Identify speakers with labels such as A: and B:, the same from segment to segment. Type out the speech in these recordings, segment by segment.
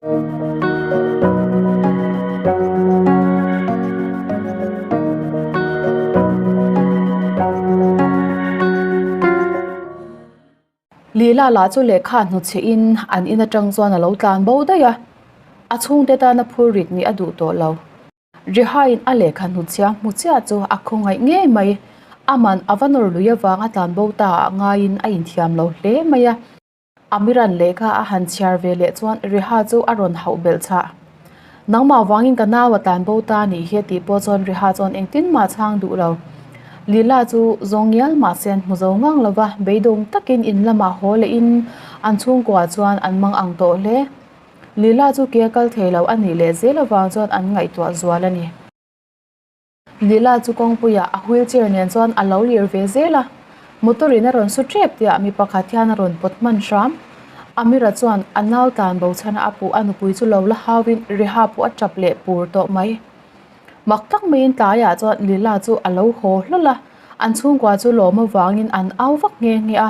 A: Lila lah chu lehkha hnuchhe in an in atang chuan a lo tlan bo daih a, a chhungte tana phur rit nih a duh tawh lo. Rihaiin a lehkha hnuchhia hmu chiah chu a khawngaih ngei mai, aman a va nawr lui avanga tlan bo ta ah ngaiin a inthiam lo hle mai a. Amiran lehkha a han chhiar ve leh chuan Riha chu a rawn hauh belh chah. Nangmah vangin ka nau a tlan bo ta nih hi a tih pawh chuan Riha chuan engtin mah chhang duh lo. Lila chu zawng ngial mah se an hmu zo ngang lo va, beidawng takin in lamah haw lehin an chhungkua chuan an mang ang tawh hle. Lila chu ke a kal thei lo a nih leh zel avang chuan an ngaihtuah zual a ni. Lila chu kawngpuiah a wheelchair nen chuan a lo lir ve zel a, motor in a rawn su tep tihah mi pakhat hian a rawn pawt hman hram. Amira chuan a nau tlan bo chhan a puh a nupui chu lo la hauin Reha pawh a tap leh pur tawh mai. Mak tak maiin tlaiah chuan Lila chu a lo haw hlawl a, an chhungkua chu lawm avangin an au vak nghe nghe a.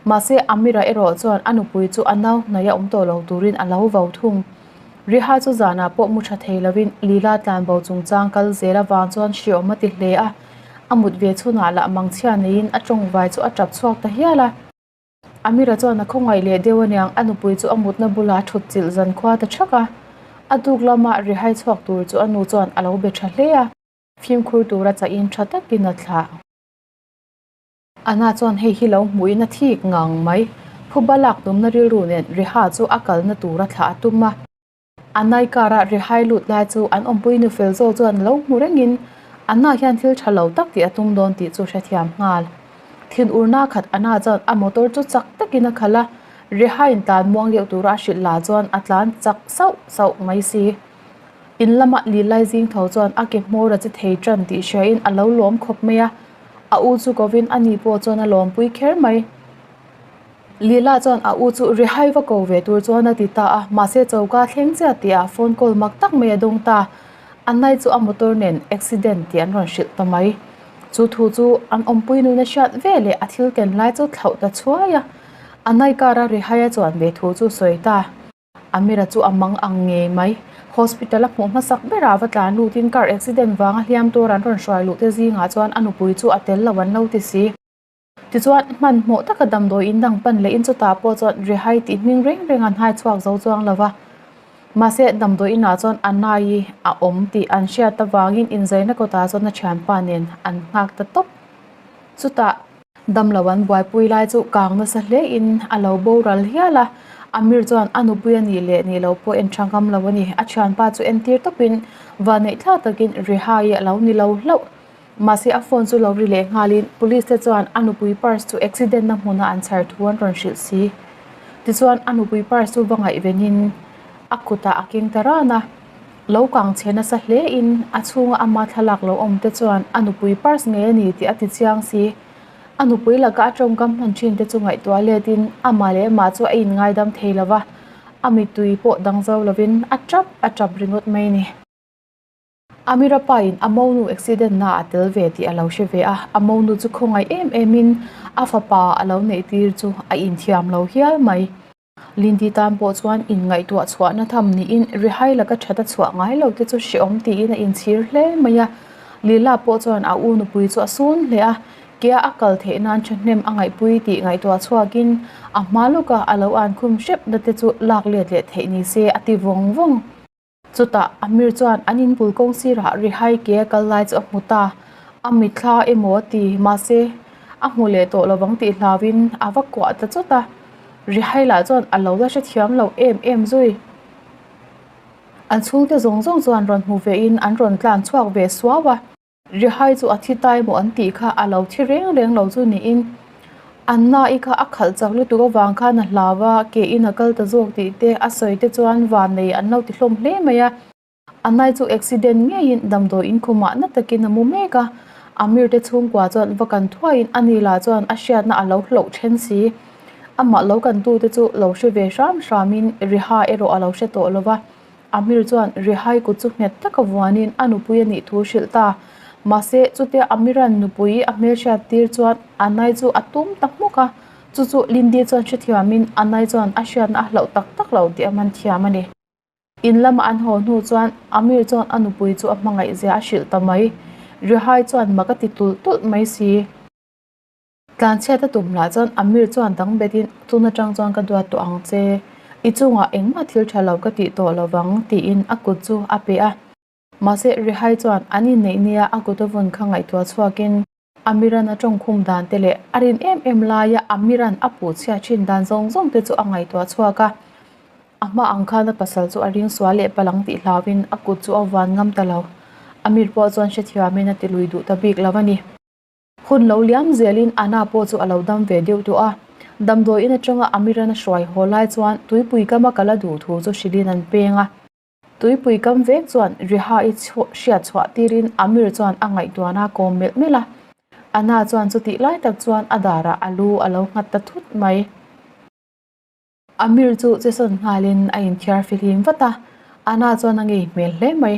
A: Mahse, Amira erawh chuan a nupui chu a nau hnaih a awm tawh lo turin a lo vo thung. Riha chu zanah pawh mu tha thei lovin Lila tlanbo chungchang kal zel avang chuan hriawm a ti hle a, a mut ve chhunah lah mangchhia neiin a tawngvai chu a tap chhuak ta hial a. Amira chuan a khawngaih leh deuh aniang a nupui chu a mutna bulah a thut chilh zankhua ta thak a, a tuk lama Rihai chhuak tur chu a nu chuan a lo be tha hle a. Fimkhur tura chahin tha takin a thlah. Anna chuan hei hi lo hmuhin a thik ngang mai. Phuba lak tumna rilru nen Reha chu a kalna tura thlah a tum a. Anna-i car-a Rehai lut lai chu an awmpui nu fel zawk chuan lo hmu rengin Anna hian thil tha lo tak tih a tum dawn tih chu hrethiam nghal. Thinurna khat Anna chuan a motor chu chak takin a khalh a, Rehaiin tlan muang deuh tura a hrilh lah chuan a tlan chak sauh sauh mai si. In lama Lilai zing tho chuan a ke hmawr a che thei tan tih hriain a lo lawm khawp mai a. A u chu kovin a ni pawh chuan a lawmpui kher mai. Lila chuan a u chu rihai va ko ve tur chuan a ti ta a, mahse choka thleng chiah tih ah phone call mak tak mai a dawng ta. Annai chu a motor nen accident tih an rawn hrilh ta mai. Chu thu chu an awmpui nun a hriat ve leh a thil ken lai chu thlauh ta chhuai a. Annai car a rihai a chuan ve thu chu sawi ta. Amira chu a mang ang ngei mai. Hospital a hmuh hmasak berah va tlan lutin car accident vanga hliam tur an rawn hruai luh te zingah chuan a nupui chu a tel lo an lo ti si. Tichuan, hmanhmawh taka damdawi in dang pan lehin chutah pawh chuan Rehai tih hming reng reng an hai chhuak zo chuang lo va. Mahse, damdawi inah chuan Anai a awm tih an hriat avangin inzaina kawtah chuan a thianpa nen an nghak ta tawp. Chutah. Damlo an buaipui lai chu kang nasa hle in a lo boral hial a, Amir chuan a nupui a nih leh nih lo pawh en tha ngam lo a ni. A thianpa chu entir tawpin vanneih thlak takin Rihai a lo ni lo hlauh. Mahse a phone chu lo ri leh nghalin police te chuan a nupui purse chu accident na hmuna an chhar thu an rawn hrilh si. Tichuan a nupui purse chu va ngaihvenin a kutah a keng ta ran a. Lo kang chhe nasa hle in a chhunga ama thlalak lo awm te chuan a nupui purse ngei a ni tih a ti chiang si. A nupui laka a tawngkam hman thin te chu ngaihtuah let in amah leh amah chu a inngaidam thei lo va, a mittui pawh dang zo lovin a tap a tap ringawt mai a ni. Amira pa in a monu accident na a tel ve tih a lo hre ve a, a monu chu khawngaih em em in a fapa a lo neih tir chu a inthiam lo hial mai. Lindy tan pawh chuan inngaihtuah chhuahna tham niin Rihai laka that a chhuah ngai lo te chu hrehawm tiin a inchhir hle mai a. Lila pawh chuan a u nupui chu a sun hle a, kea a kal theih nan thahnem a ngaihpui tih ngaihtuah chhuakin a hma lawka a lo an khum hrepna te chu lak let leh theih ni se a ti vawng vawng. Chutah Amir chuan an inbul kawng sirah Rihai ke a kal lai chu a hmu ta. A mitthla emaw a ti, mahse a hmu leh tawh lovang tih hlauin a va kuah ta chawt a. Rihai lah chuan a lo la hrethiam lo em em zui. An chhungte zawng zawng chuan rawn hmu vein an rawn tlan chhuak ve suau a. Rihai chu a thi tai maw an tih kha a lo thi reng reng lo chu niin Anna-i kha a khalh chak lutuk avang khan a hlau a, ke in a kal ta zawk tih te a sawi te chuan van nei an lo ti hlawm hle mai a. Anna-i chu accident ngeiin damdawi in khumah na takin a mu mek a, Amir te chhungkua chuan va kan thuaiin ani lah chuan a hriatna a lo hloh then si. Amah lo kan tute chu lo hre ve hram hramin Riha erawh a lo hre tawh lo va. Amir chuan Rihai kut chu nghet taka vuanin a nupui a nih thu hrilh ta. Mahse, chutia Amiran nupui a hmelhriat tir chuan Anai chu a tum ta hmuk a, chu chu Lindy chuan hrethiamin Anai chuan a hriatna a hlauh tak tak lo tih a man thiam a ni. In lama an haw hnu chuan Amir chuan a nupui chu a hmangaih zia a hrilh ta mai. Rihai chuan mak a ti tulh tulh mai si. Tlanchhiat a tum lah chuan Amir chuan dang betin tun atang chuan ka duat tawh ang che, i chungah engmah thil tha lo ka tih tawh lo vang tiin a kut chu a pe a. Mahse Rihai chuan an inneih nia a kut a vun kha ngaihtuah chhuakin Amiran a tawngkhum dan te leh a rin em em laia Amiran a puh chhiat thin dan zawng zawng te chu a ngaihtuah chhuak a. A hma ang khan a pasal chu a ring sual leh palang tih hlauin a kut chu a vuan ngam ta lo. Amir pawh chuan hrethiamin a ti lui duh ta bik lo a ni. Hun lo liam zelin Anna pawh chu a lo dam ve deuh tawh a. Damdawiin atanga Amiran a hruai haw lai chuan tuipui kama kal a duh thu chu hrilhin an peng a. Tuipui kam vek chuan Riha-i hriat chhuah tirin Amir chuan a ngaihtuahna a kawm melh melh a. Anna chuan chutih lai tak chuan a darah a lu a lo nghat ta thut mai. Amir chu chesawn nghalin a inthiar fihlim vat a, Anna chuan a ngei hmel hle mai.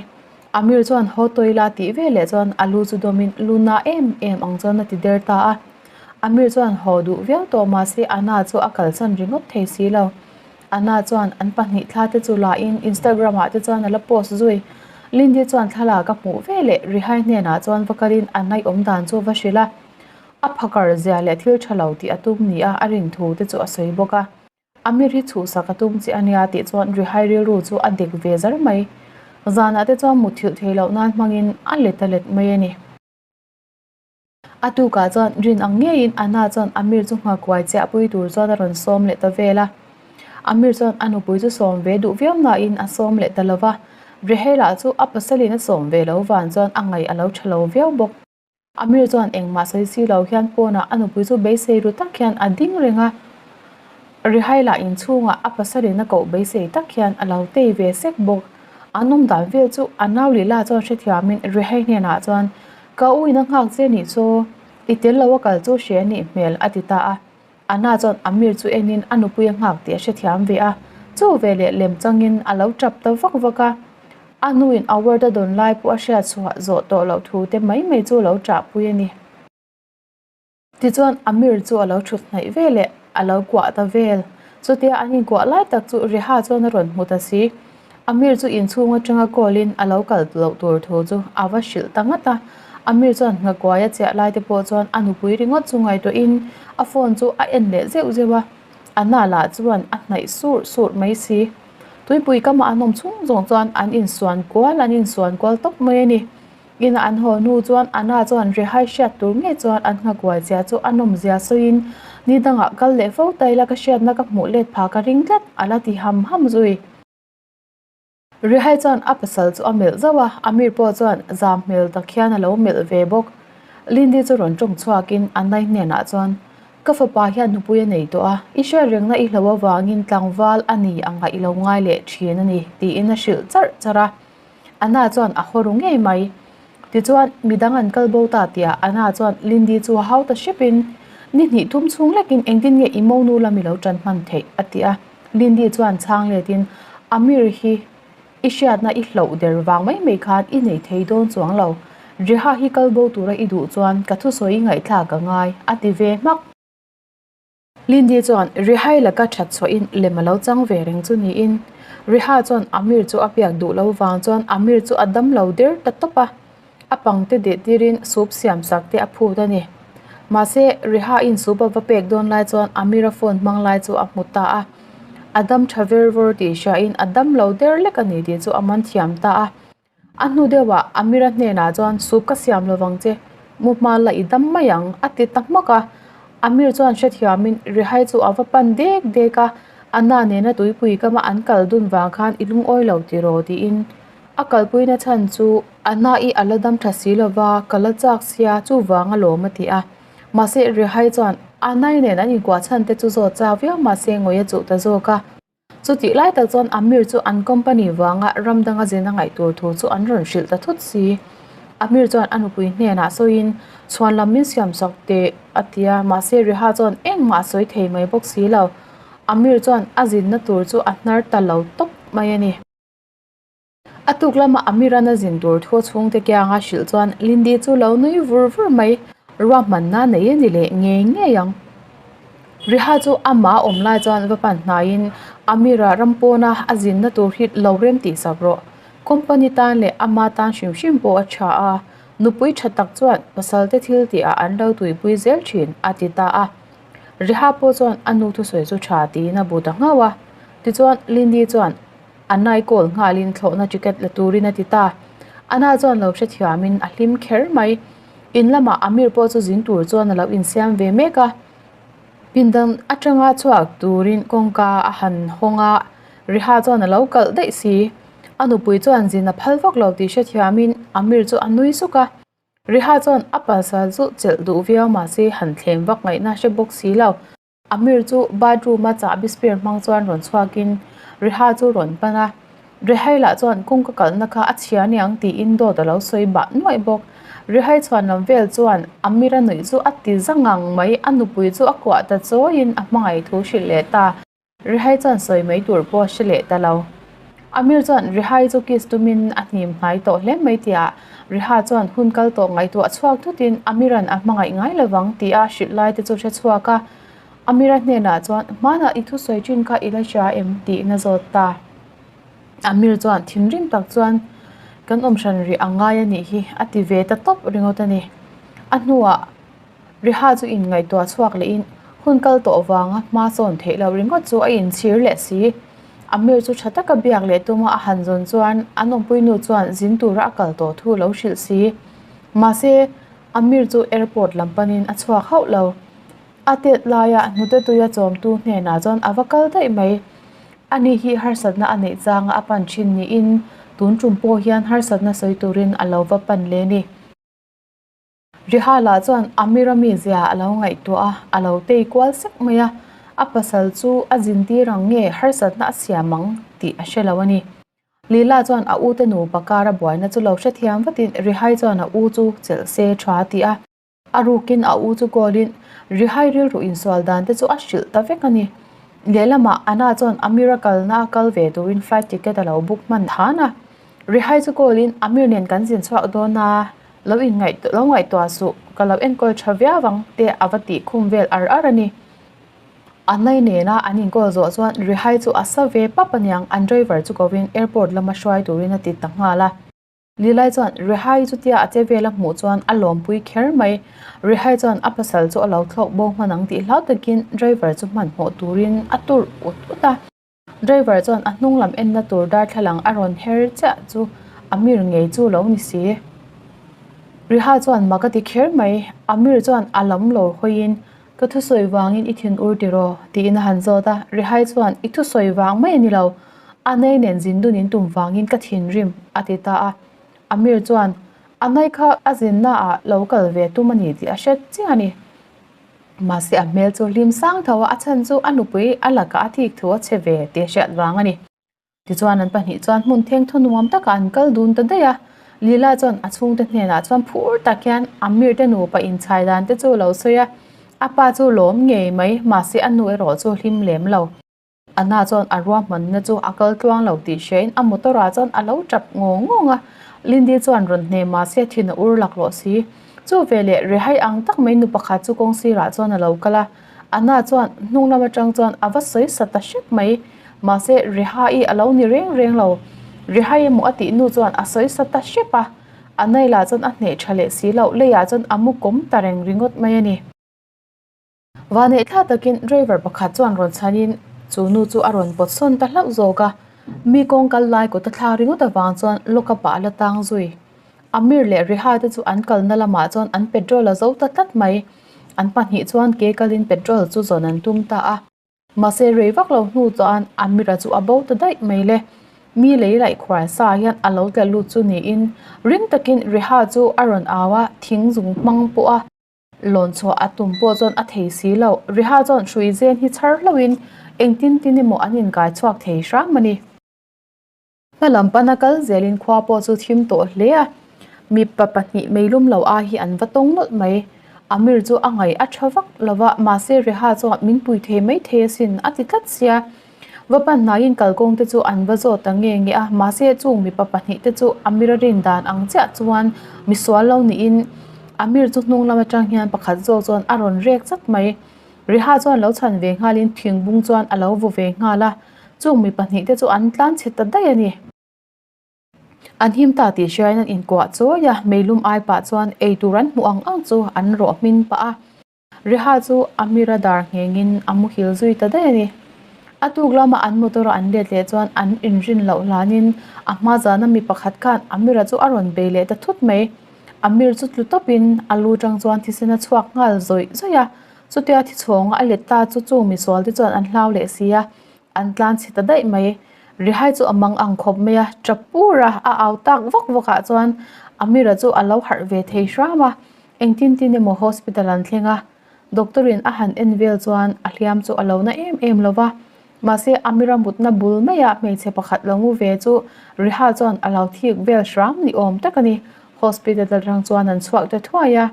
A: Amir chuan haw tawi la tih veleh chuan a lu chu dawmin lu na em em ang chuan a ti der ta a. Amir chuan haw duh viau tawh mahse Anna chu a kalsan ringawt thei si lo. Anna chuan an pahnih thla te chu la in Instagram ah te chuan a la post zui. Lindy chuan thlalak a hmuh ve leh Rihai hnenah chuan va kalin Anna i awm dan chu va hrilh a. A phakar zia leh thil tha lo tih a tum ni a a rin thu te chu a sawi bawk a. Amir hi chhuhsak a tum che ania tih chuan Rihai rilru chu a dek ve zar mai. Zanah te chuan mutthilh theih loh nan hmangin a let a let mai a ni. A tukah chuan rin ang ngeiin Anna chuan Amir chu nghakuai chiah pui tur chuan a rawn sawm leh ta vel a. Amir chuan a nupui chu sawm ve duh viau nain a sawm leh ta lo va. Rehela chu a pasalin a sawm ve lo van chuan a ngaih a lo tha lo viau bawk. Amir chuan engmah sawi si lo hian pawnah a nupui chu beisei ru tak hian a ding reng a. Rihaila inchhungah a pasalin a koh beisei tak hian a lo tei ve sek bawk. An awm dan vel chu a nau Lila chuan hrethiamin Rihai hnenah chuan, Ka u in a nghak che nih chu, i tel lo a kal chu hre nih hmel a ti ta a. Anna chuan Amir chu enin a nupui a nghak tih a hrethiam ve a, chu veleh lem changin a lo tap ta vak vak a. A nuin award a dawn lai pawh a hriatchhuah zawh tawh loh thu te mai mai chu lo ṭahpui a ni. Tichuan Amir chu a lo thut hnaih ve leh a lo kuah ta vel. Chutia an inkuah lai tak chu Reha chuan a rawn hmu ta si. Amir chu inchhung atanga call in a lo kal loh tur thu chu a va hrilh ta ngat a. Amir chuan nghakuai a chiah lai te pawh chuan a nupui ringawt chu ngaihtuahin a phone chu a en leh zeuh zeuh a. A na lah chuan a hnaih surh surh mai si. Tuipui kamah an awm chhung zawng chuan an insuan kual an insuan kual tawp mai a ni. Ina an haw hnu chuan Anna chuan Rehai hriat tur ngei chuan an nghakuai zia chu a nawm zia sawiin, Ni dangah kal leh fo ta ila ka hriatna ka hmuh let pha ka ring tlat, a la ti ham ham zui. Rehai chuan a pasal chu a melh zauh a, Amir pawh chuan zam hmel tak hian a lo melh ve bawk. Lindy chu rawn tawng chhuakin Anna-i hnenah chuan, Ka fapa hian nupui a nei tawh a, i hriat rengna i hlo avangin tlangval a ni ang a i lo ngai leh thin a ni, tiin a hrilh charh charh a. Anna chuan a haw ru ngei mai. Tichuan, midang an kal bo ta tihah Anna chuan Lindy chu a hau ta hrepin, Ni hnih thum chhung lekin engtin nge i monu lam i lo tan hman theih? a ti a. Lindy chuan chhang letin, Amir hi i hriatna i hloh der vang mai mai khan i nei thei dawn chuang lo. Reha hi kal bo tura i duh chuan ka thusawi i ngaihthlak a ngai, a ti ve hmak. Lindy chuan Rihai laka that chhuahin lem a lo chang ve reng chu niin Riha chuan Amir chu a biak duh lo vang chuan Amir chu a dam lo der ta tawp a, a pangte deh tirin soup siam sak te a phut a ni. Mahse, Riha in soup a va pek dawn lai chuan Amir a phone hmang lai chu a hmu ta a, a dam tha ver vawr tih hriain a dam lo der lek a ni tih chu a man thiam ta a. A hnu deuhah Amira hnenah chuan soup ka siam lo vang che, mu hma la i dam mai ang a ti ta hmak a. Amir chuan hrethiamin Rihai chu a va pan dek dek a, Anna nena tuipui kama an kal dun vang khan i lungawi lo tiraw tiin a kalpuina chhan chu Anna i a la dam tha si lova ka la chak sia chuvang alawm a ti a. Mahse Rihai chuan Anna-i nen an inkuah chhan te chu zawt chak viau mahse ngawi a chuh ta zawk a. Chutih lai tak chuan Amir chu an company vanga ram danga zin a ngaih tur thu chu an rawn hrilh ta thut si. Amir chuan a nupui hnenah sawiin, Chhuan lam min siam sak teh a ti a, mahse Riha chuan engmah a sawi thei mai bawk si lo. Amir chuan a zinna tur chu a hnar ta lo tawp mai a ni. A tuk lama Amiran a zin tur thu chhungte kianga hrilh chuan Lindy chu lo nui vur vur mai. Ruahmanna nei a ni leh ngei ngei ang. Riha chu amah a awm lai chuan va pan hnaiin Amira ram pawna a zinna tur hi lo rem tih sak rawh. Company tan leh ama tan hrim hrim pawh a tha a, nupui tha tak chuan pasalte thil tihah an lo tuipui zel thin a ti ta a. Riha pawh chuan a nu thusawi chu tha tiin a bu ta nghauh a. Tichuan Lindy chuan Anai call nghalin thlawhna ticket la turin a ti ta. Ana chuan lo hrethiamin a hlim kher mai. In lamah Amir pawh chu zin tur chuan a lo insiam ve mek a. Pindan atanga chhuak turin kawngka a han hawng a, Riha chuan a lo kalh daih si. A nupui chuan zin a phal vak lo tih hrethiamin Amir chu a nui suk a. Riha chuan a pasal chu chelh duh viau mahse han thlem vak ngaihna hre bawk si lo. Amir chu bathroom a chahbi spare hmang chuan rawn chhuakin Riha chu rawn pan a, Rihai lah chuan kawngka kalhna kha a chhia aniang tiin dawt a lo sawi bah nuaih bawk. Rihai chhuan lam vel chuan Amir a nuih chu a ti za ngang mai, a nupui chu a kuah ta chawiin a hmangaih thu hrilh leh ta. Rihai chuan sawi mai tur pawh a hre leh ta lo. Amir chuan Rihai chu kiss tumin a hnim hnai tawh hle mai tihah Riha chuan hun kal tawh ngaihtuah chhuak thutin Amiran a hmangaih ngai lovang tia hrilh lai te chu hre chhuak a. Amira hnenah chuan hmanah i thusawi thin kha i la hria em tiin a zawt ta. Amir chuan thinrim tak chuan kan awm hran rih a ngai a nih hi a ti ve ta tawp ringawt a ni. A hnuah Riha chu inngaihtuah chhuak lehin hun kal tawh vanga hma sawn theih loh ringawt chu a inchhir leh si. Amir chu tha taka biak leh tuma a han zawn chuan an awmpuinu chuan zin tura a kal tawh thu lo hrilh si. Mahse, Amir chu airport lam panin a chhuak hauh lo. A tet laia hnute tuia chawmtu hnenah chuan a va kal daih mai. Ani hi harsatna a neih changa a pan thin niin tun tum pawh hian harsatna sawi turin a lo va pan leh a ni. Rihala chuan Amira mizia a lo ngaihtuah a, a lo tei kual sek mai a, a pasal chu a zintir ang nge harsatna a siam ang tih a hre lo a ni. Lila chuan a ute nupa kara buaina chu lo hrethiam vatin Rihai chuan a u chu chelh se tha a ti a, a rukin a u chu call-in Rihai rilru insual dan te chu a hrilh ta vek a ni. Lehlamah Anna chuan Amira kalna a kal ve turin flight ticket a lo book hman than a, Rihai chu call-in Amir nen kan zin chhuak dawn a, Lo inngaih lo ngaihtuah suh, ka lo enkawl tha viau ang te a va tih khum vel ar ar a ni. A nai nena an inkawl zawh chuan Rihai chu a sa ve pap aniang an driver chu kovin airport lama hruai turin a ti ta nghal a. Lilai chuan Rihai chutia a che vel a hmuh chuan a lawmpui kher mai. Rihai chuan a pasal chu a lo thlawk bo hman ang tih hlau takin driver chu hmanhmawh turin a tur ut ut a. Driver chuan a hnung lam enna tur darthlalang a rawn her chiah chu Amir ngei chu lo ni si. Riha chuan mak a ti kher mai, Amir chuan a lam lo hawiin, Ka thusawi vangin i thin ur tiraw? tiin a han zawt a, Rihai chuan, I thusawi vang mai a ni lo, a nei nen zin dun in tum vangin ka thinrim, a ti ta a. Amir chuan, A nai kha a zinnaah lo kal ve tum a ni tih a hre chiah a ni. Mahse a hmel chu hlim sang tho a, a chhan chu a nupui a lakah a thik thu a chhe ve tih a hriat vang a ni. Tichuan an pahnih chuan hmun theng thaw nuam takah an kal dun ta daih a, Lila chuan a chhungte hnenah chuan phur tak hian Amir te nupa inchhai dan te chu a lo sawi a, a pa chu lawm ngei mai, mahse a nu erawh chu hlim lem lo. Anna chuan a ruahmanna chu a kal tluang lo tih hriain a motor ah chuan a lo tap ngawng ngawng a, Lindy chuan rawn hne mahse thin a ur laklawh si. Chu veleh rehai ang tak mai nu pakhat chu kawng sirah chuan a lo kal a, Anna chuan hnung lam atang chuan a va sawi sa ta hrep mai. Mahse Rehai a lo ni reng reng lo. Rehai emaw a tih nu chuan a sawi sa ta hrep a, Anna lah chuan a hneh tha leh si loh, leiah chuan a mu kawm ta reng ringawt mai a ni. Vaneh thla takin driver pakhat chuan rawn chhanin chu nu chu a rawn pawt sawn ta hlauh zawk a, mi kawng kal lai kut a thlak ringawt avang chuan lock up ah a la tang zui. Amir leh Riha te chu an kalna lamah chuan an petrol a zo ta tlat mai. An pahnih chuan ke kalin petrol chu zawn an tum ta a. Mahse rei vak lo hnu chuan Amira chu a bo ta daih mai le. Mi lei laih khuar sa hian a lo tla lut chu niin ring takin Riha chu a rawn au a, thing zung hmang pawh a. Lawn chhuah a tum pawh chuan a thei si lo. Riha chuan hrui zen hi chhar hlauhin engtin tin emaw an inkai chhuak thei hram a ni. Hma lam pana kal zelin khua pawh chu thim tawh hle a, mipa pahnih meilum lo ai hi an va tawng nawlh mai. Amir chu a ngaih a tha vak lo va, mahse Riha chuan min pui thei mai thei asin a ti tlat sia. Va pan hnaiin kalkawng te chu an va zawt ta nge nge a, mahse chung mipa pahnih te chu Amir a rin dan ang chiah chuan misual lo niin Amir chu hnung lam atang hian pakhat zawk chuan a rawn rek chat mai. Riha chuan lo chhan ve nghalin thingbung chuan a lo vaw ve nghal a, chung mi pahnihte chu an tlan chhe ta daih a ni. An him ta tih hriain an inkuah chawi a, meilum ai pah chuan eitur an hmuh ang ang chu an rawh hmin pah a. Riha chu Amira dar nghengin a muhil zui ta daih a ni. A tuk lama an motor a an let leh chuan an inrin loh hlanin a hma zana mi pakhat khan Amira chu a rawn bei leh ta thut mai. Amir chu tlu tawpin a lu tang chuan thisen a chhuak nghal zawih zawih a, chutia thichhawnga a let ta chu chung misual te chuan an hlau leh si a, an tlan chhe ta daih mai. Rihai chu a mang ang khawp mai a, tap pur a, a au tak vak vak ah chuan Amira chu a lo harh ve thei hram a, engtin tin emaw hospital an thleng a, doctor in a han en vel chuan a hliam chu a lo na em em lo va, mahse Amira mutna bul maiah hmeichhe pakhat lo mu ve chu Riha chuan a lo thik vel hram ni awm tak a ni, hospital atang chuan an chhuak ta thuai a.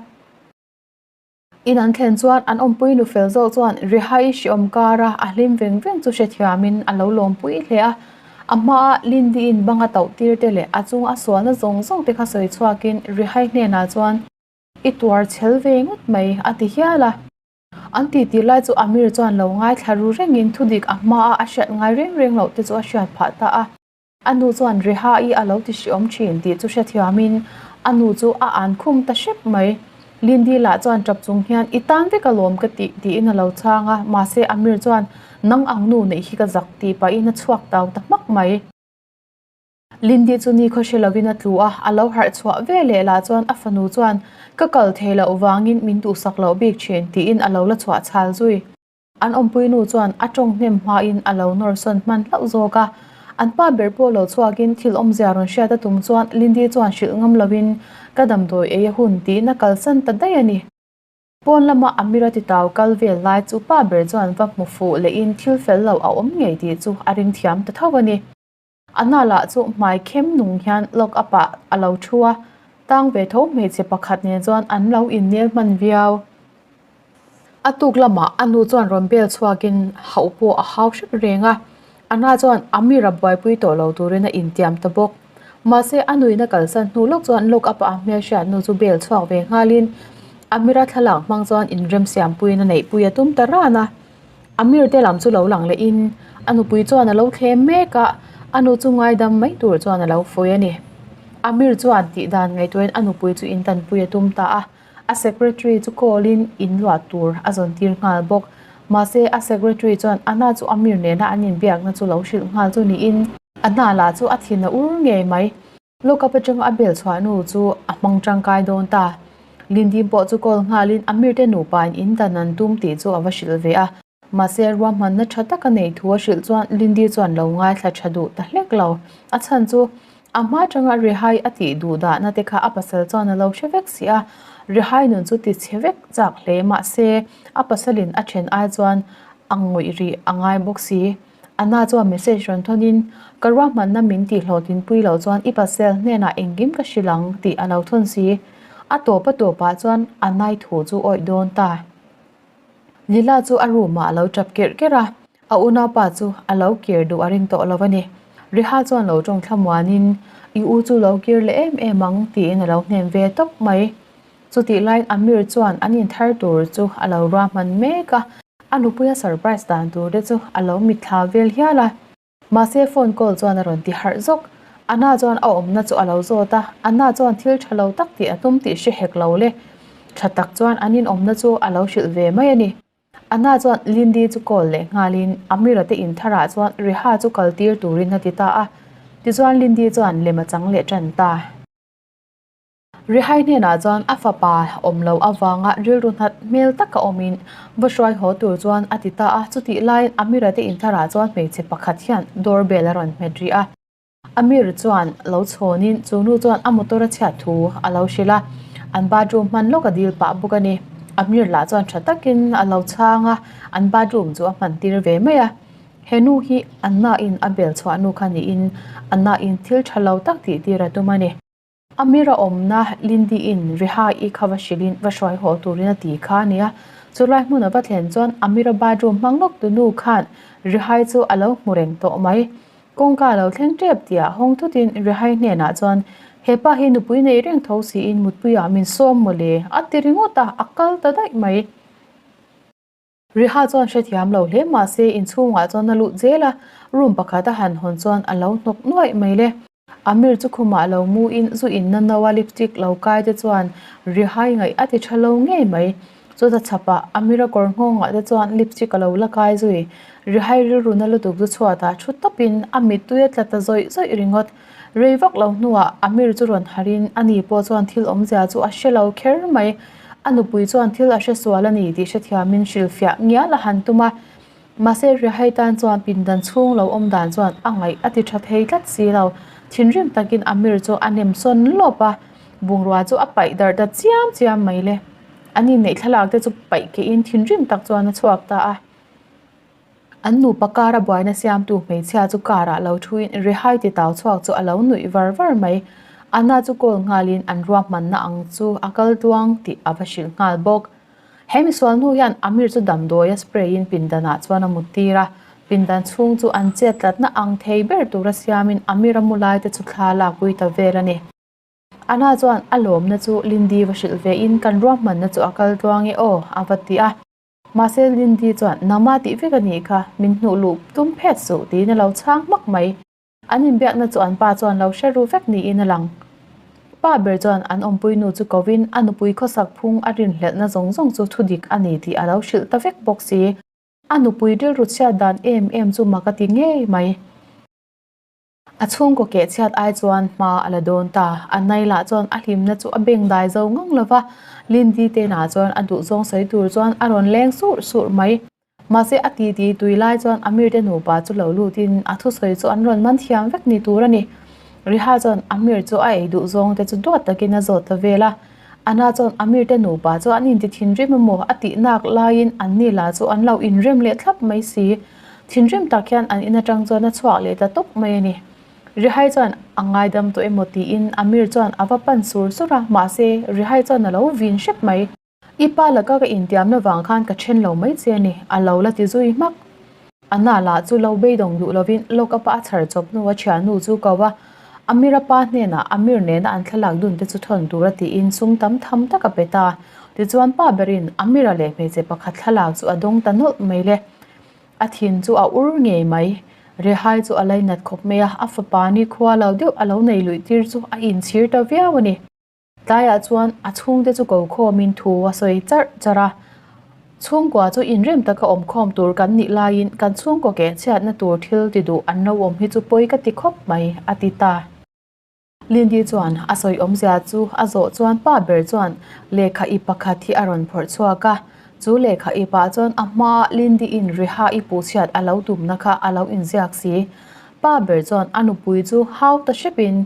A: In an thlen chuan an awmpui nu fel zawk chuan Rihai hriawm kara a hlim veng veng chu hrethiamin a lo lawmpui hle a. A hmaa Lindy-in banga tauh tir te leh a chunga a sualna zawng zawng te kha sawi chhuakin Rihai hnenah chuan I tuar chhel ve ngawt mai a ti hial a. An titi lai chu Amir chuan lo ngaithla ru rengin thudik a hmaa a hriat ngai reng reng loh te chu a hriat phah ta a. A nu chuan Reha-i a lo ti hriawm thin tih chu hrethiamin a nu chu a an khum ta hrep mai. Lindy lah chuan tap chung hian I tan vek alawm ka tih tiin a lo chhang a, mahse Amir chuan Nang ang nu neih hi ka zak tih pahin a chhuak tau ta hmak mai. Lindy chu ni khaw hre lovin a tlu a, a lo harh chhuah ve leh lah chuan a fanu chuan Ka kal thei loh vangin min duhsak loh bik thin tiin a lo la chhuah chhal zui. An awmpui nu chuan a tawng hnem hmain a lo nawr sawn hman hlauh zawk a. An pa ber pawh lo chhuakin thil awmzia rawn hriat a tum chuan Lindy chuan hrilh ngam loin ka damdawi ei a hun tiin a kalsan ta daih a ni. Pawn lama Amira titau kal vel lai chu pa ber chuan va hmu fuh lehin thil fel lo a awm ngei tih chu a ring thiam ta tho a ni. A hna lah chu hmai khem nung hian lock up ah a lo thu a, tang ve tho hmeichhe pakhat nen chuan an lo innel hman viau. A tuk lamah a nu chuan rawn bel chhuakin hauh pawh a hau hrep reng a, a hna chuan Amir a buaipui tawh lo turin a intiam ta bawk. Mahse a nuina kalsan hnu lawk chuan lock up ah a hmelhriat nu chu bel chhuak ve nghalin Amir-a thlalak hmang chuan inremsiampuiin a neihpui a tum ta ran a. Amir te lam chu lo lang leh in a nupui chuan a lo thlem mek a, a nu chu ngaidam mai tur chuan a lo fawi a ni. Amir chuan tih dan ngaihtuahin a nupui chu in tanpui a tum ta a, a secretary chu call in in luah tur a zawn tir nghal bawk. Mahse a secretary chuan Anna chu Amir nena an inbiakna chu lo hrilh nghal chu niin Anna lah chu a thin a ur ngei mai. Lawk-up atanga a bel chhuah nu chu a hmang tangkai dawn ta. Lindim pawh chu call nghalin Amir te nupain in dan an tum tih chu a va hrilh ve a. Mahse ruahmanna tha taka nei thu a hrilh chuan Lindy chuan lo ngaithla tha duh ta hlek lo. A chhan chu a hma atanga Rihai a tih duh dahna te kha a pasal chuan a lo hre vek si a. Rihai nun chu ti chhe vek chak hle mahse a pasalin a then ai chuan a ngawih rih a ngai bawk si. Anna chuan message rawn thawnin, Ka ruahmanna min tih hlawhtlinpui loh chuan i pasel hnenah engkim ka hrilh ang tih a lo thawn si. A tawp a tawpah chuan Anna-i thu chu awih dawn ta. Lila chu a room ah a lo tap kerh kerh a, a unaupa chu a lo kir duh a ring tawh lo a ni. Riha chuan lo tawng thlamuanin, I u chu lo kir leh em em ang tiin a lo hnem ve tawp mai. Chutih laiin Amir chuan an inthar tur chu a lo ruahman mek a, a nupuia surprise dan tur te chu a lo mitthla vel hial a. Mahse phone call chuan a rawn ti harh zawk. Anna chuan a awmna chu a lo zawt a, Anna chuan thil tha lo tak tih a tum tih hre hek lo le. Tha tak chuan an inawmna chu a lo hrilh ve mai a ni. Anna chuan Lindy chu call leh nghalin Amira te intharah chuan Reha chu kal tir turin a ti ta a. Tichuan Lindy chuan lem a chang leh tan ta. Rihai hnenah chuan a fapa awm loh avanga rilru hnat hmel taka awmin va hruai haw tur chuan a ti ta a, chutih laiin Amira te intharah chuan hmeichhe pakhat hian door bell a rawn hmet rih a. Amir chuan lo chhawnin chu nu chuan a motor a chhiat thu a lo hrilh a, an bathroom hman lawk a dil pah bawk a ni. Amir lah chuan tha takin a lo chhang a, an bathroom chu a hman tir ve mai a. He nu hi Anna in a bel chhuah nu kha niin Anna in thil tha lo tak tih tir a tum a ni. Amir a awmna Lindy-in Reha-i kha va hrilhin va hruai haw turin a ti kha a nia. Chulai hmun a va thlen chuan Amir-a bathroom hmang lawk tu nu khan Rehai chu a lo hmu reng tawh mai. Kawngka a lo thleng tep tihah hawng thutin Rehai hnenah chuan, He pa hi nupui nei reng tho siin mutpuiah min sawm maw le? a ti ringawt a, a kal ta daih mai. Riha chuan hrethiam lo hle mah se inchhungah chuan a lut zel a, room pakhat a han hawn chuan a lo hnawk nuaih mai le. Amir chu khumah lo mu in zu inna no a lipstick lo kai te chuan Rihai ngaih a ti tha lo ngei mai. Chuta chhapah Amira kawr nghawngah te chuan lipstick a lo la kai zui. Rihai rilru na lutuk chu chhuatah thu tawpin a mittui a tla ta zawih zawih ringawt. Rei vak lo hnuah Amir chu rawn harhin ani pawh chuan thil awmzia chu a hre lo kher mai. A nupui chuan thil a hre sual a ni tih hrethiamin hrilhfiah ngial a han tum a. Mahse Rihai tan chuan pindan chhung lo awm dan chuan a ngaih a ti tha thei tlat si lo. Thinrim takin Amir chu a nem sawn lawp a, bungrua chu a paih darh ta chiam chiam mai le. An inneih thlalak te chu paih keihin thinrim tak chuan a chhuak ta a. An nupa kara buaina siamtu hmeichhia chu car ah lo thuin Rihai ti tau chhuak chu a lo nuih var var mai. Anna chu call nghalin an ruahmanna ang chu a kal tluang tih a va hrilh nghal bawk. He misual hnu hian Amir chu damdawi a spray in pindan ah chuan a mut tir a, pindan chhung chu an chet tlatna ang thei ber tura siamin Amir a mu lai te chu thla lakpui ta vel a ni. Anna chuan a lawmna chu Lindy va hrilh ve in kan ruahmanna chu a kal tluang e aw a va ti a. Mahse Lindy chuan nangmah tih vek a nih kha, min hnuh luh tum phet suh tiin a lo chhang hmak mai. An inbiakna chu an pa chuan lo hre ru vek niin a lang. Pa ber chuan an awmpui nu chu kovin a nupui khawsak phung a rinhlelhna zawng zawng chu thudik a ni tih a lo hrilh ta vek bawk si. A nupui rilru chhiat dan em em chu mak a ti ngei mai. A chhungkaw keh chhiat ai chuan hma a la dawn ta. A nai lah chuan a hlimna chu a beng dai zo ngang lo va, Lindy te inah chuan a duhzawng sawi tur chuan a rawn leng surh surh mai. Mahse a titi tui lai chuan Amir te nupa chu lo lutin a thusawi chu an rawn man thiam vek ni tur a ni. Riha chuan Amir chu a ei duh zawng te chu duat takin a zawt ta vel a. Anna chuan Amir te nupa chu an inti thinrim emaw a tih nak laiin anni lah chu an lo inrem leh thlap mai si. Thinrim tak hian an in atang chuan a chhuak leh ta tawp mai a ni. Rihai chuan a ngaidam tawh emaw tiin Amir chuan a va pan sur sur a, mahse Rihai chuan a lo vin hrep mai. I pa laka ka intiamna vang khan ka then lo mai che a ni, a lo la ti zui hmak. Anna lah chu lo beidawng duh lovin lock up-a a chhar chawp hnu a thiannu chu ko a, Amir-a pa hnenah Amir nena an thlalak dun te chu thawn tur a tiin sum tam tham tak a pe ta. Tichuan pa berin Amir-a leh hmeichhe pakhat thlalak chu a dawng ta nawlh mai le. A thin chu a ur ngei mai. Rehai chu a lainat khawp mai a, a fapa nikhua lo deuh a lo nei luih tir chu a inchhir ta viau a ni. Tlaiah chuan a chhungte chu ko khawmin thu a sawi charh charh a, Chhungkua chu inrem taka awm khawm tur kan nih laiin kan chhungkaw keh chhiatna tur thil ti duh an lo awm hi chu pawi ka ti khawp mai, a ti ta. Lindy chuan a sawi awmzia chu a zawh chuan pa ber chuan lehkha i pakhat hi a rawn phawrh chhuak a, chu lehkha i pah chuan a hmaa Lindy in Riha i puhchhiat a lo tumna kha a lo inziak si. Pa ber chuan a nupui chu hau ta hrepin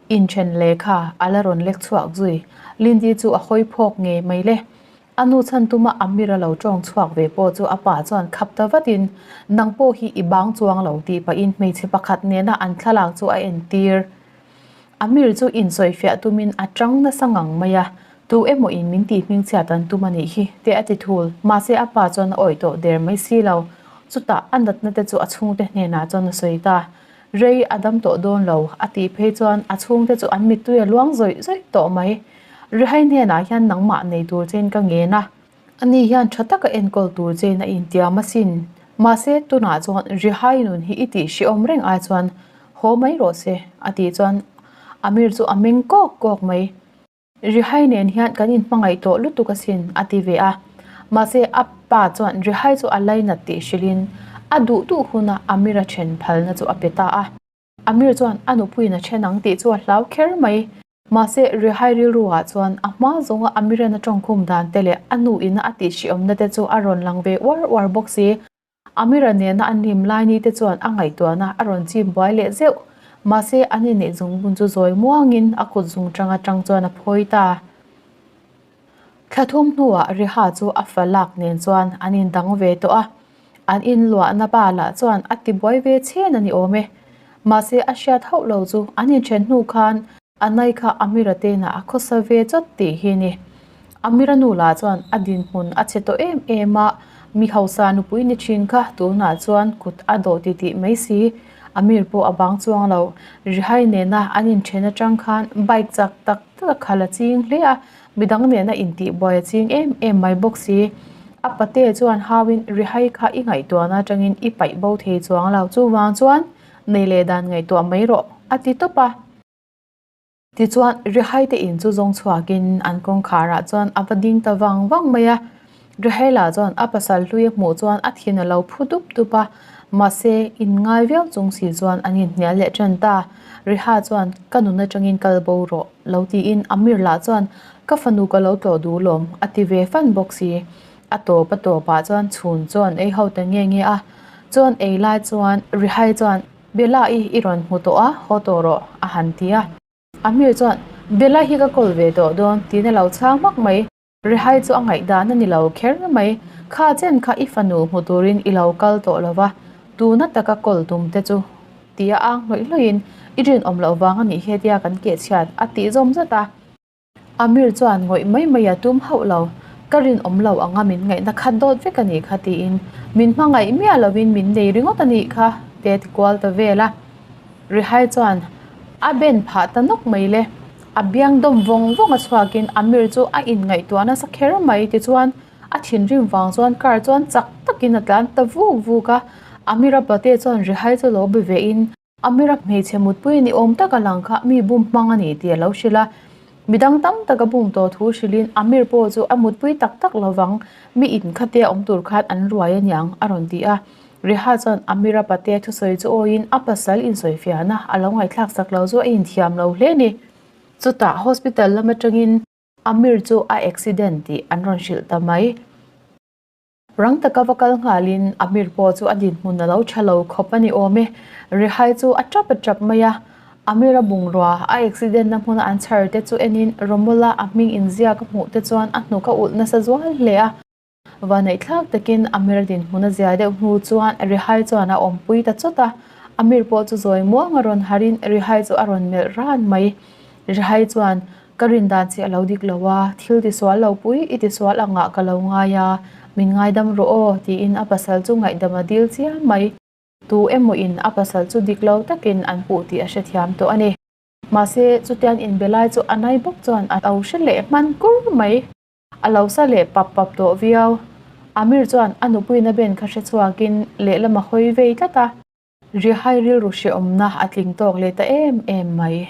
A: Inthen lehkha a la rawn lek chhuak zui. Lindy chu a hawi phawk ngei mai le. A nu chhan tuma Amir a lo tawng chhuak ve pawh chu a pa chuan khap ta vatin, Nang pawh hi i bang chuang lo tih pahin hmeichhe pakhat nena an thlalak chu a entir. Amir chu insawifiah tumin a tang nasa ngang mai a, Tu emaw in min tih hmingchhiat an tum a nih hi, te a ti thul. Mahse a pa chuan a awih tawh der mai si lo. Chutah a natna te chu a chhungte hnenah chuan a sawi ta. Rei a dam tawh dawn lo, a tih phei chuan a chhungte chu an mittui a luang zawih zawih tawh mai. Rihai hnenah hian nangmah nei tur chein ka ngen a, ani hian tha taka enkawl tur chein a intiam asin. Mahse, tunah chuan Rihai nun hi i tih hrehawm reng ai chuan haw mai rawh se, a tih chuan Amir chu a meng kawk kawk mai. Rihai nen hian kan inhmangaih tawh lutuk asin, a ti ve a. Mahse, a pa chuan Rihai chu a lainat tih hrilhin a duh duh huna Amir-a then phalna chu a pe ta a. Amir chuan a nupuiin a then ang tih chu a hlau kher mai. Mahse, Rihai rilruah chuan a hma zawnga Amir-an a tawngkhum dan te leh a nu ina a tihhriawmna te chu a rawn lang ve uar uar bawk si. Amira nena an hlim lai ni te chuan a ngaihtuahna a rawn chim buai leh zeuh. Mahse, an inneih zungbun chu zawi muangin a kut zung tang atang chuan a phawi ta. Thla thum hnuah Riha chu a fa lak nen chuan an indang ve tawh a. An inluahna pa lah chuan a ti buai ve chhen a ni awm e. Mahse, a hriat hauh lo chu an inthen hnu khan A nai kha Amira tena a khawsa ve chawt tih hi ni. Amira nu lah chuan a dinhmun a chhe tawh em em a, mi hausa nupui ni thin kha tunah chuan kut a dawh ti tih mai si. Amir pawh a bang chuang lo. Rihai nena an inthen atang khan bike chak tak tak a khal a ching hle a, midang nena intihbuai a ching em em mai bawk si. A pate chuan hauin Rihai kha i ngaihtuahna atangin i paih bo thei chuang lo, chuvang chuan nei leh dan ngaihtuah mai rawh, a ti tawp a. Tichuan, Rihai te in chu zawng chhuakin an kawngkharah chuan a va ding ta vang vang mai a. Rihai lah chuan a pasal hlui a hmuh chuan a thin a lo phu dup dup a, mahse, in ngai viau chung si chuan an inhnial leh tan ta. Riha chuan, Ka nun atangin kal bo rawh, lo tiin Amir lah chuan, Ka fanu ka lo tlawh duh lawm, a ti ve fan bawk si. A tawp a tawpah chuan chhun chuan ei ho ta nge nge a. Chuan ei lai chuan Rihai chuan, Bella i i rawn hmu tawh a, haw tawh rawh, a han ti a. Amir chuan, Bella hi ka kawl ve tawh dawn, tiin a lo chhang hmak mai. Rihai chu a ngaihdan a ni lo kher mai. Kha chen kha i fanu hmu turin i lo kal tawh lo va, tuna taka kawl tum te chu, tia ang hlawih hlawhin, I rinawm loh vang a nih hi tia kan kehchhiat, a tih zawm zat a. Amir chuan ngawih mai mai a tum hauh lo, ka rinawm lo anga min ngaihna khat dawt vek a nih kha tiin min hmangaih miah lovin min nei ringawt a nih kha te ti kual ta vel a. Rihai chuan a ben phah ta nawk mai le. A biang dawm vawng vawng a chhuakin Amir chu a inngaihtuah nasa kher mai tichuan a thinrim vang chuan car chuan chak takin a tlan ta vuk vuk a. Amir-a pate chuan Rihai chu lo be vein Amira hmeichhe mutpui ni awm tak a lang kha mi bum hmang a ni tih a lo hrilh a. Midang tam tak a bum tawh thu hrilhin Amir pawh chu a mutpui tak tak lo vang, mi in khatia awm tur khan an ruai a niang a rawn ti a. Reha chuan Amira pate thusawi chu awiin a pasal insawifiahna a lo ngaihthlak sak lo chu a inthiam lo hle a ni. Chutah hospital lam atangin Amir chu a accident tih an rawn hrilh ta mai. Rang taka va kal nghalin Amir pawh chu a dinhmun a lo tha lo khawp a ni awm e. Rihai chu a tap a tap mai a, Amir a bungrua a accident na hmuna an chhar te chu enin Romola a hming inziak a hmuh te chuan a hnuk a ulh nasa zual hle a. Vaneihthlak takin Amir a dinhmun a zia deuh hnu chuan Rihai chuan a awmpui ta chawt a, Amir pawh chu zawi muang a rawn harin Rihai chu a rawn melh ran mai. Rihai chuan Ka rin dan che a lo dik lo a, thil tisual lo pui i tisual angah ka lo ngai a, min ngaidam rawh aw, tiin a pasal chu ngaihdam a dil chiam mai. Tu emaw in a pasal chu dik lo takin an puh tih a hrethiam tawh a ni. Mahse, chutiang inbe lai chu a nai bawk chuan a lo hre leh hman kur mai. A lo sa leh pap pap tawh viau. Amir chuan a nupuiin a ben kha hre chhuakin lehlam a hawi vei tlat a. Rihai rilru hrehawmna a tling tawk leh ta em em mai.